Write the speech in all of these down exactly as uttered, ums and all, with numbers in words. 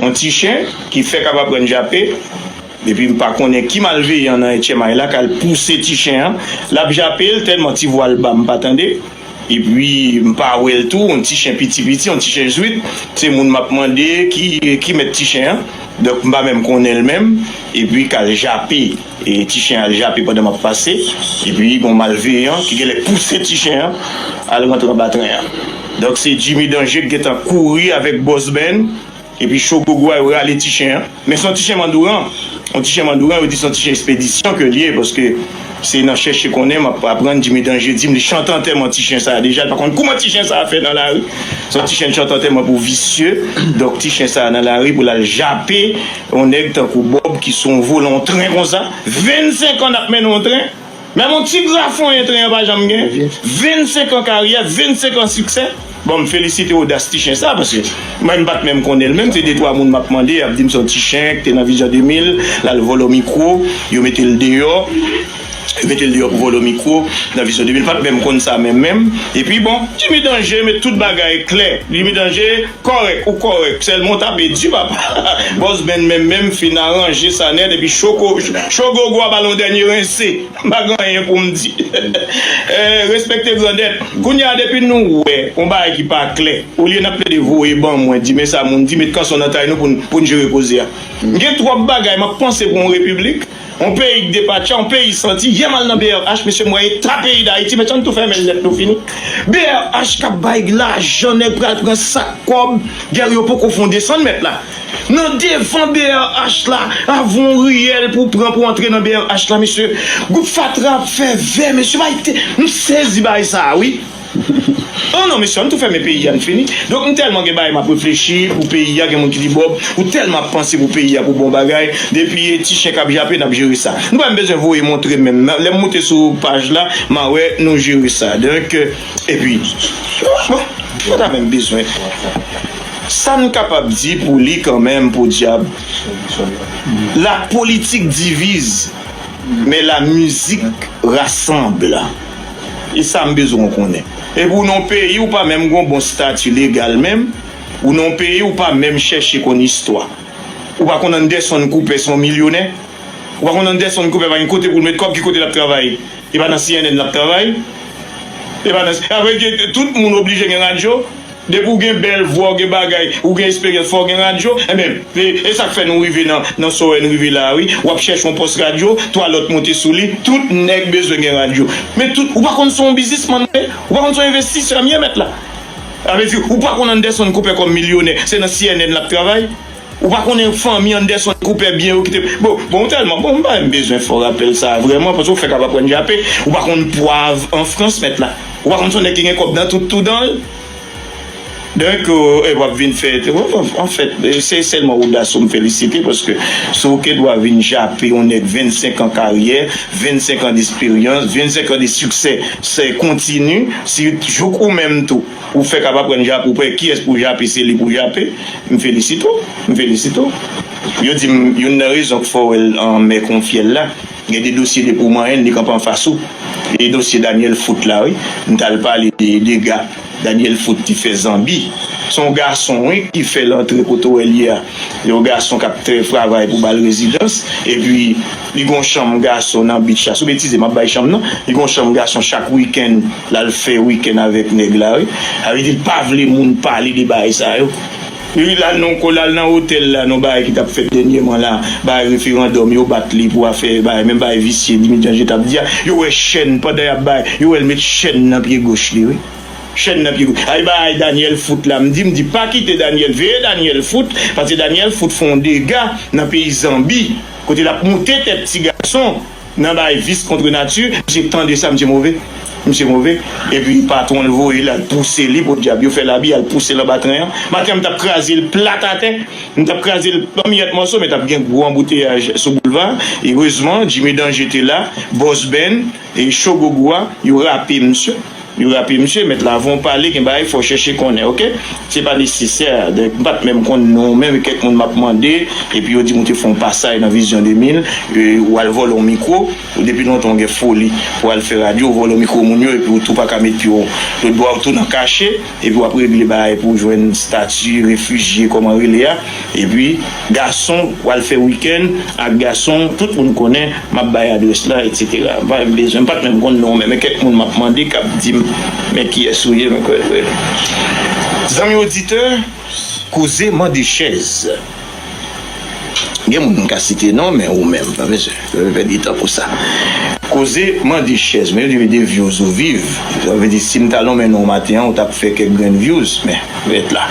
yon ti chen ki fèk ap aprann jape. Epi m pa konnen ki malveyan nan Etchèmay la k al pouse ti chen an. L ap jape l tèlman ti vwa l ba m pa tande. Epi m pa wè l tou, yon ti chen piti piti, yon ti chen zwit. Se moun m ap mande ki, ki mèt ti chen an. Donk m pa menm konnen l menm. Epi k al jape. E ti chen al jape pandan m ap pase. Epi gon malveyan ki genlè pouse ti chen an al rantre anba tren an. Donk se Jimmy Danje k gentan kouri avèk Bòs Ben. Epi Cho Gogwa yo rale ti chen an. Men se yon ti chen mandouran. Yon ti chen mandouran, yo di se yon ti chen espedisyon ke l ye, paske se nan chèche konnen m ap aprann Jimmy Danje di m li chante antèman ti chen sa a deja, l pa konn kouman ti chen sa a fè nan lari. Se yon ti chen chante antèman pou visye. Donk ti chen sa a nan lari pou l al jape yon nèg tankou Bòb ki sou yon volan yon tren konsa. Vennsenk an n ap mennen yon tren. Menm yon ti grafonyen tren an pa janm gen. Vennsenk an karyè, vennsenk an siksè. Bon, m felisite odas ti chen sa, paske mwen m pa t menm konnen l menm, se de twa moun m ap mande, y ap di m se yon ti chen ki te nan Vizyon de mil, l al vòlò mikwo, yo mete l deyò. Yo mete l deyò pou vòlò mikwo nan Vizyon de mil, m pa t menm konn sa menm menm. Epi bon, Jimmy Danje met tout bagay klè. Jimmy Danje, kòrèk, ou kòrèk. Sèlman w tape di papa. Bòs Ben menm menm fin aranje sa nèt epi Cho Gogwa ba l yon dènye rense. M pa gen anyen pou m di. Eh, respekte grandèt. Kounye a depi nou wè yon bagay ki pa klè, olye n ap plede voye ban mwen, di men sa moun di, met kanson nan tay nou pou n, pou n jere koze a. M gen twòp bagay m ap panse pou yon repiblik. Yon peyi k depatcha, yon peyi santi. Yè m al nan B R H, mesye, m wè eta peyi Dayiti, mesye, ann tou fèmen l nèt, nou fini. B R H k ap bay lajan, nèg pral pran sak kòb, gè yo poko fon desann mèt la. Nan devan B R H la, avon riyèl pou pran pou antre nan B R H la, mesye. Gwoup fatra ap fè vè, mesye, bay te, m sezi bay sa, wi. Oh non, mesye, ann tou fèmen peyi a, n fini. Donk, m tèlman gen bagay m ap reflechi pou peyi a, gen moun ki di Bòb, ou tèlman ap panse pou peyi a, pou bon bagay. Depi e ti chen k ap jape, n ap jere sa. Nou pa menm bezwen voye montre menm. Lè m moute sou paj la, m a wè nou jere sa. Donk, epi, bon, nou pa ta menm bezwen. Sa n kapab di pou li kanmenm, podyab, la politique divise, mais la musique rassemble. E sa m bezwen w konnen. Epi w nan yon peyi ou pa menm gen yon bon stati legal menm, ou nan yon peyi ou pa menm chèche konn istwa. Ou pa konn Anderson Cooper se yon milyonè. Ou pa konn Anderson Cooper pa gen kote pou l met kòb, ki kote l ap travay? E pa nan C N N l ap travay? E pa nan, apre gen, tout moun oblije gen radyo. Depi w gen bèl vwa, w gen bagay, ou gen esperyans, fò w gen radyo. Enben, e, e sa k fè nou rive nan, nan sa w wè n rive la a, wi. W ap chèche yon pòs radyo, twa lòt monte sou li, tout nèg bezwen gen radyo. Men tout, ou pa konn se yon biznismann m ye? Ou pa konn se yon envestisè m ye, mèt la? Sa vle di, ou pa konn Anderson Cooper kòm milyonè, se nan C N N l ap travay? Ou pa konnen fanmi Anderson Cooper byen yo kite. Bon, bon, ou tèlman, bon, m pa menm bezwen fè w rapèl sa a vrèman, paske w fèk ap aprann jape. Ou pa konn pwav an Frans, mèt la. Ou pa konn se yon nèg ki gen kòb nan tout twou dan l. Donk, e w ap vin fè, anfèt, se sèlman odas ou m felisite, paske si w gen dwa vin jape yon nèg vennsenk an karyè, vennsenk an desperyans, vennsenk an de siksè, se kontini, si jouk ou menm tou, ou fèk ap aprann jape, ou pa wè kiyès pou jape, se li pou jape, m felisite w, m felisite w. Yo di m, youn nan rezon k fè w wè l anmè kon fyèl la, gen de dosye depi w manyen l, li kanpe anfas ou. E dosye Daniel Foot la, wi. M t al pale de dega Daniel Foot te fè Zanbi. Se yon gason, wi, ki fè l antre kote w wè l ye a. Yon gason k ap fè travay pou ba l rezidans. Epi, li gon chanm gason nan beach la. Si w betize, m ap bay chanm nan. Li gon chanm gason chak wikenn, l al fè wikenn avèk nèg la, wi. Sa vle di, l pa vle moun pale de bagay sa yo. Wi, l al nan, l al nan otèl la, nan bagay ki t ap fèt dènyèman la, bagay referandòm, yo bat li pou afè, bagay, menm bagay visye, Dimitri Danje t ap di a, yo wè chèn, pandan y ap bay, yo wè l met chèn nan pye goch li, wi. Chèn nan pye goch. Ay, bagay Daniel Foot la, m di, m di, pa kite Daniel, veye Daniel Foot, paske Daniel Foot fè yon dega nan peyi Zanbi, kote l ap moute tèt ti gason. Nan bay vis kont nati, misye tande sa, misye move. Misye move. Epi patwon l voye l al pouse li, podyab, yo fè labi, al pouse l anba tren an. Maten an, m t ap kraze l plat atè. M t ap kraze l an miyèt mòso, men t ap gen gwo anbouteyaj sou boulva. Erezman, Jimmy Danje te la, Bòs Ben, e Cho Gogwa, yo rape misye. Yo raple misye, mèt Lavon pale, gen bagay fò w chèche konnen, oke? Se pa nesesè, donk, m pa t menm konn non w menm, e kèk moun m ap mande, epi yo di m ou te fè yon pasaj nan Vizyon de mil, e, ou al vòlè yon mikwo, ou depi lontan w gen foli pou al fè radyo, ou vòlè mikwo moun yo, epi ou tou pa ka met pye w lòt bò a, ou tou nan kache, epi w ap regle bagay pou w jwenn estati refijye, kòman rele a, epi gason, w al fè wikenn ak gason, tout moun konnen, m ap bay adrès la, etsetera. M pa menm bezwen, m pa t menm konn non w menm, men kèk moun m ap mande k ap di m, men kiyès ou ye, men kwè, kwè. Zanmi oditè, koze mande chèz. Gen moun m ka site non, men ou menm, pa bezwen pèdi tan pou sa. Koze mande chèz, men yo di de views ou viv. Sa vle di, si m ta lonmen non w maten an, ou t ap fè kèk grenn views, men, rete la.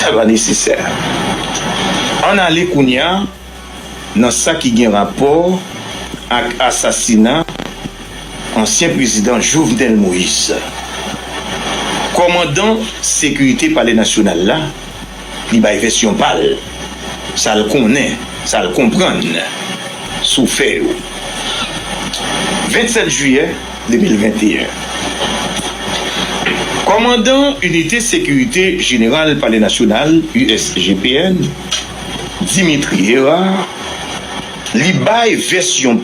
Sa pa nesesè. Ann ale kounye a nan sa ki gen rapò ak asasina ansyen prezidan Jovenel Moïse. Kòmandan sekirite Palè Nasyonal la, li bay vèsyon pa l, sa l konnen, sa l konprann sou fè yo. Vennsèt jiyè de mil venteyen. Kòmandan Inite Sekirite Jeneral Palè Nasyonal, U S G P N, Dimitri Hérard, li bay vèsyon